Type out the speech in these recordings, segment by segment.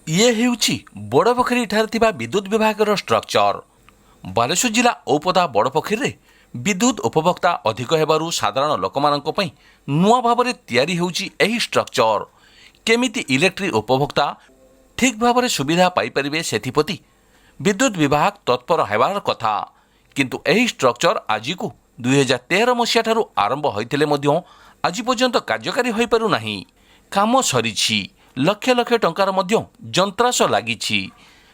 ଇଏ ହେଉଛି ବଡ଼ପୋଖରୀଠାରେ ଥିବା ବିଦ୍ୟୁତ ବିଭାଗର ଷ୍ଟ୍ରକ୍ଚର। ବାଲେଶ୍ୱର ଜିଲ୍ଲା ଔପଦା ବଡ଼ପୋଖରୀରେ ବିଦ୍ୟୁତ ଉପଭୋକ୍ତା ଅଧିକ ହେବାରୁ ସାଧାରଣ ଲୋକମାନଙ୍କ ପାଇଁ ନୂଆ ଭାବରେ ତିଆରି ହେଉଛି ଏହି ଷ୍ଟ୍ରକ୍ଚର। କେମିତି ଇଲେକ୍ଟ୍ରିକ୍ ଉପଭୋକ୍ତା ଠିକ୍ ଭାବରେ ସୁବିଧା ପାଇପାରିବେ, ସେଥିପ୍ରତି ବିଦ୍ୟୁତ ବିଭାଗ ତତ୍ପର ହେବାର କଥା। କିନ୍ତୁ ଏହି ଷ୍ଟ୍ରକ୍ଚର ଆଜିକୁ 2013 ମସିହାଠାରୁ ଆରମ୍ଭ ହୋଇଥିଲେ ମଧ୍ୟ ଆଜି ପର୍ଯ୍ୟନ୍ତ କାର୍ଯ୍ୟକାରୀ ହୋଇପାରୁନାହିଁ। କାମ ସରିଛି, ଲକ୍ଷ ଲକ୍ଷ ଟଙ୍କାର ମଧ୍ୟ ଯନ୍ତ୍ରାଂଶ ଲାଗିଛି,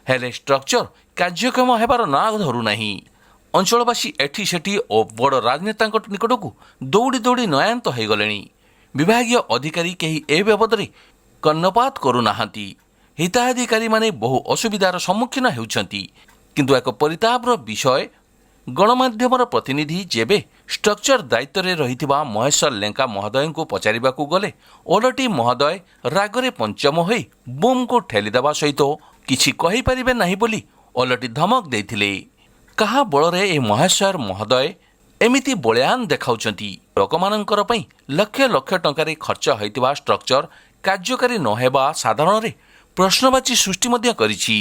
ହେଲେ ଷ୍ଟ୍ରକ୍ଚର କାର୍ଯ୍ୟକ୍ଷମ ହେବାର ନାଁ ଧରୁନାହିଁ। ଅଞ୍ଚଳବାସୀ ଏଠି ସେଠି ଓ ବଡ଼ ରାଜନେତାଙ୍କ ନିକଟକୁ ଦୌଡ଼ି ଦୌଡ଼ି ନୟାନ୍ତ ହୋଇଗଲେଣି। ବିଭାଗୀୟ ଅଧିକାରୀ କେହି ଏ ବାବଦରେ କର୍ଣ୍ଣପାତ କରୁନାହାନ୍ତି। ହିତାଧିକାରୀମାନେ ବହୁ ଅସୁବିଧାର ସମ୍ମୁଖୀନ ହେଉଛନ୍ତି। କିନ୍ତୁ ଏକ ପରିତାପର ବିଷୟ, ଗଣମାଧ୍ୟମର ପ୍ରତିନିଧି ଯେବେ ଷ୍ଟ୍ରକ୍ଚର ଦାୟିତ୍ୱରେ ରହିଥିବା ମହେଶ୍ୱର ଲେଙ୍କା ମହୋଦୟଙ୍କୁ ପଚାରିବାକୁ ଗଲେ, ଓଲଟି ମହୋଦୟ ରାଗରେ ପଞ୍ଚମ ହୋଇ ବୁମ୍କୁ ଠେଲିଦେବା ସହିତ କିଛି କହିପାରିବେ ନାହିଁ ବୋଲି ଓଲଟି ଧମକ ଦେଇଥିଲେ। କାହା ବଳରେ ଏ ମହେଶ୍ୱର ମହୋଦୟ ଏମିତି ବଳିଆନ ଦେଖାଉଛନ୍ତି? ଲୋକମାନଙ୍କର ପାଇଁ ଲକ୍ଷ ଲକ୍ଷ ଟଙ୍କାରେ ଖର୍ଚ୍ଚ ହୋଇଥିବା ଷ୍ଟ୍ରକ୍ଚର କାର୍ଯ୍ୟକାରୀ ନ ହେବା ସାଧାରଣରେ ପ୍ରଶ୍ନବାଚୀ ସୃଷ୍ଟି ମଧ୍ୟ କରିଛି।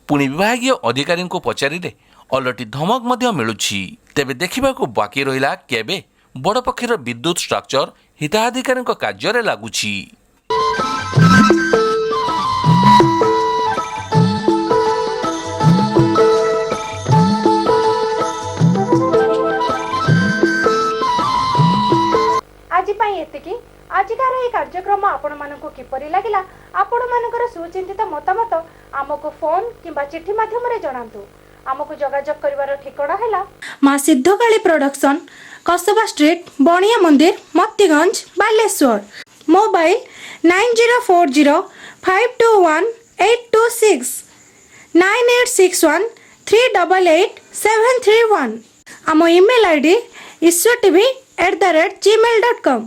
ପୁଣି ବିଭାଗୀୟ ଅଧିକାରୀଙ୍କୁ ପଚାରିଲେ ଓଲଟି ଧମକ ମଧ୍ୟ ମିଳୁଛି। ତେବେ ଦେଖିବାକୁ ବାକି ରହିଲା, କେବେ ବଡ଼ପୋଖରୀର ବିଦ୍ୟୁତ ଷ୍ଟ୍ରକ୍ଚର ହିତାଧିକାରୀଙ୍କ କାର୍ଯ୍ୟରେ ଲାଗୁଛି। ଆଜି ପାଇଁ ଏତିକି। ଆଜିକାର ଏହି କାର୍ଯ୍ୟକ୍ରମ ଆପଣମାନଙ୍କୁ କିପରି ଲାଗିଲା, ଆପଣମାନଙ୍କର ସୁଚିନ୍ତିତ ମତାମତ ଆମକୁ ଫୋନ୍ କିମ୍ବା ଚିଠି ମାଧ୍ୟମରେ ଜଣାନ୍ତୁ। ଆମକୁ ଯୋଗାଯୋଗ କରିବାର ଠିକଣା ହେଲା ମା ସିଦ୍ଧକାଳୀ ପ୍ରଡକ୍ସନ, କସବା ଷ୍ଟ୍ରିଟ୍, ବଣିଆ ମନ୍ଦିର, ମତିଗଞ୍ଜ, ବାଲେଶ୍ୱର। Mobile 9040521826, 9861388731। ଆମ email ID ishwartv@gmail.com।